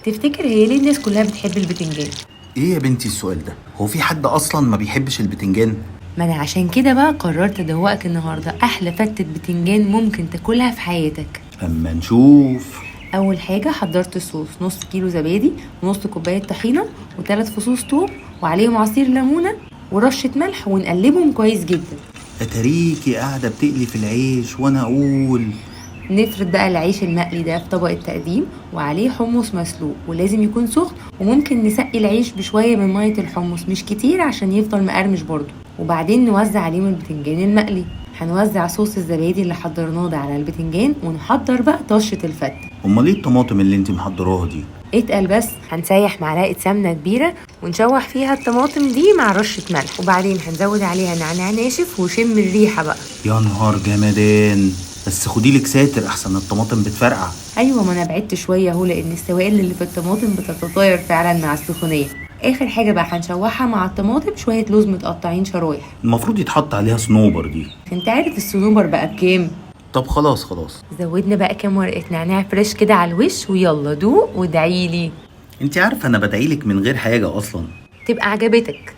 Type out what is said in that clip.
تفتكر هي ليه الناس كلها بتحب البتنجان؟ ايه يا بنتي السؤال ده؟ هو في حد اصلا ما بيحبش البتنجان؟ ما انا عشان كده بقى قررت ادوقك النهارده احلى فتة بتنجان ممكن تاكلها في حياتك. اما نشوف. اول حاجة حضرت الصوص: نص كيلو زبادي ونص كوباية طحينه وثلاث فصوص توم وعليهم عصير ليمونه ورشه ملح، ونقلبهم كويس جدا. اتاريكي قاعدة بتقلي في العيش وانا اقول. نفرد بقى العيش المقلي ده في طبق التقديم وعليه حمص مسلوق، ولازم يكون سخن، وممكن نسقي العيش بشوية من مية الحمص، مش كتير عشان يفضل مقرمش برضو. وبعدين نوزع عليهم البتنجان المقلي. هنوزع صوص الزبادي اللي حضرناه ده على البتنجان، ونحضر بقى طشة الفتة. امال ايه الطماطم اللي انت محضراها دي؟ اتقل بس. هنسيح معلقة سمنة كبيرة ونشوح فيها الطماطم دي مع رشة ملح، وبعدين هنزود عليها نعناع ناشف، وشم الريحة بقى. يا نهار جمدان، بس خديلك ساتر احسن الطماطم بتفرقع. ايوه، ما انا بعدت شوية اهو، لان السوائل اللي في الطماطم بتتطاير فعلا مع السخونيه. اخر حاجة بقى هنشوحها مع الطماطم شوية لوز متقطعين شرايح. المفروض يتحط عليها صنوبر دي. انت عارف الصنوبر بقى بكام؟ طب خلاص خلاص. زودنا بقى كام ورقة نعناع fresh كده على الوش، ويلا دوق وادعيلي. انت عارفه انا بدعيلك من غير حاجة اصلا. تبقى عجبتك.